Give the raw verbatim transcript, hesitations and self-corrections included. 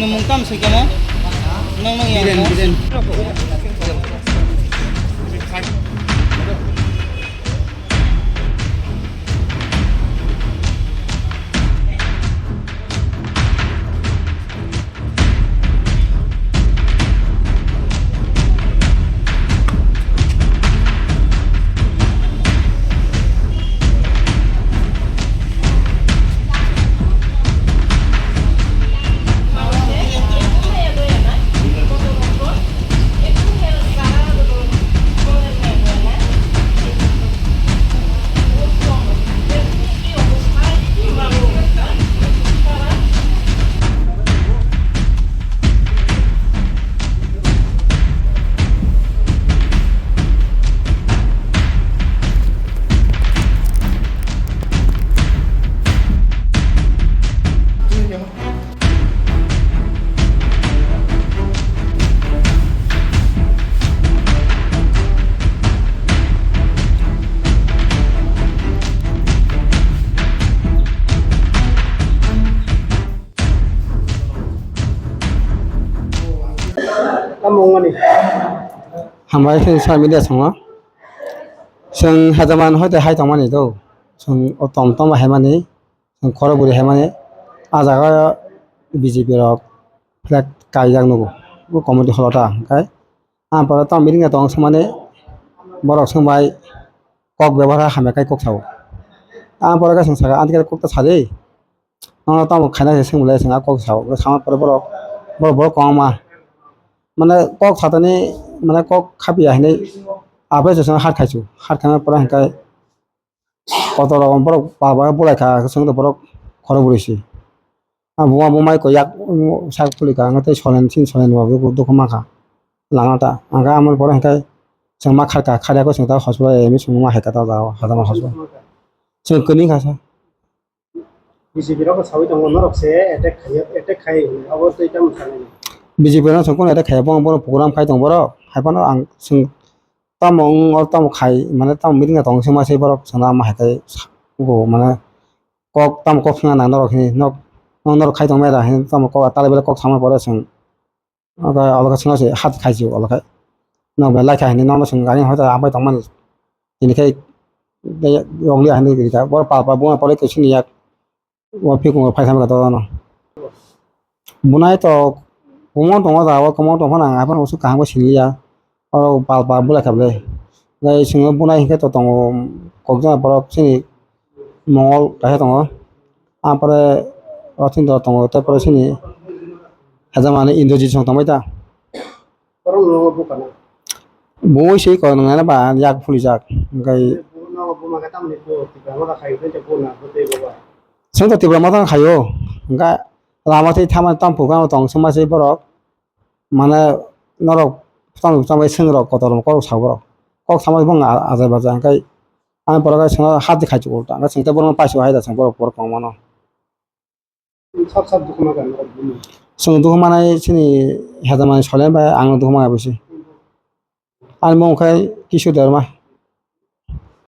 Nwng mung tamo swi khe na? Nwng nung yang Biren, mo? Biren. Tamo wngmani? Hambai khe sar media songo. Chwng hejaman hoite hai tongmani do. Chwng o tom tom haimani, chwng khorok bwrwi haimani. A jaga B J P rok flag kaijak nugo. O committee holo ta hwnkhe. Ang pore tamo meeting tong swngmani borok swngbai kok bebhar hamya khai kok sao. Ang pore khe chwng sakha, "Ang kok ta sadi." Nono tamo khaina se swngmulai chwng a kok sao. Sama pore borok, borok, borok kwbangma. Mane kok satani, mane kok khapya hinwi aphai se chwng hat khaisu. Hat khaina pore hwnkhe kotor rok borok baba bulai kha, chwng borok khorok bwrwi se. A buma bumai ko yak sak puli ka, ang tei solen sin solen bo dukhu ma kha. Lama ta, ang khe amo pore hwnkhe chwng ma kharka, kharya ko chwng ta hospital, emi chwng ma hai kha ta, hospital. Chwng kwni kha sa. B J P rok sawi tongo, norok se attack khaiya, attack khai hwnwi, abo tei tamo sanai? B J P rok se kono attack khaiya, bono, bono program khai tongo borok, hai phano ang chwng tamo wng, o tamo khai, mane tamo meeting tong se ma se borok chwngno ma hai khai sa-, go, mane kok tamo kok swngna nang norok hini, nok, nok norok khai tong mera hini, tamo kok tala belai kok sama pore chwng. Oke, olo khe chwngno se hat khai se olo khe. Nok belai kha hini, nokno chwng gari hoita apai tongmani. Tini khai yokli hini rika, boro pal pal buma pore khe sini yak. O phikung rok phai thangma to no. Bunai to kwmang tongo da, o kwmang tong phano ang aphano usuk kaham khe siliya. Oro pal pal bulai kha ble. Gai singo bunai hinkhe to tongo kokjana borok chini Mongol kaisa tongo. Ampore Rotindra tongo, tei pore chini hejamani Indrajit song tongbai ta. Borok no bukana. Bui se ko nang nana ba yak phuli jak. Hingkai. Nogo buma khe tamni po Tipra motha khai hwnkhe po na bo tei bo ba. Chwng to Tipra motha khai o. Hingka lama tei thama tam phuru kano tong sima se borok. Mane norok tam tam bai seng rok kotor kok sa borok. Kok sama bong ajai bajai hingkai. Ani borok hai sengno hati khai chukul ta. Hingkai sengte borok paisa hai da seng borok borok kong mano. Sab sab dukhu ma kha norok bini. Chwng dukhu manai chini hejamani solen bai ang dukhu manai bwsi. Ani mung khe Kisu Debbarma.